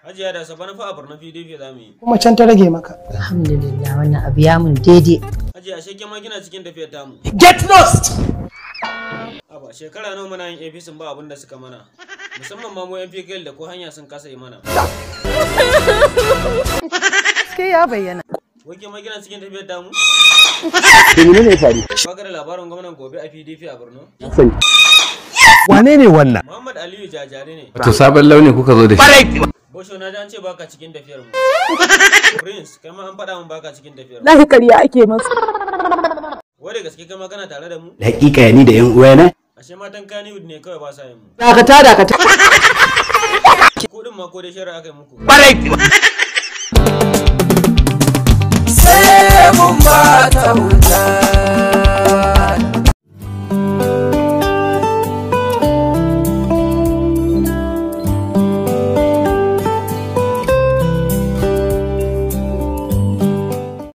Hajiya da sabon fa a Borno PDP za mu yi. Kuma can ta rage maka. Alhamdulillah, wannan abu ya mun daidai. Hajiya, ashe ke ma kina cikin tafiyar tamu. Get lost! Aba, shekara nawa muna yin APC ba abin da suka mana. Musamman ma mu MPKL da ko hanya sun kasa yi mana. Gaske ya bayyana. Wai ke ma kina cikin tafiyar tamu? Da menene ya faru? Baka da labarin gwamnan gobe a PDP a Borno? Sani. Wane ne wannan? Muhammad Aliyu Jajare ne. To, sabon launi kuka zo da shi. Bosho, na ji an ce baka cikin tafiyar mu. Prince, kai ma an faɗa mun baka cikin tafiyar mu. Lahi ƙarya ake masa. Wai da gaske kai ma kana tare da mu? Hakika ni da yan uwana. Ashe matan Kannywood ne kawai ba sa yin mu. Dakata, dakata. Kuɗin ma ko dai shari'a aka yi muku. Sai mun ba ta wuta.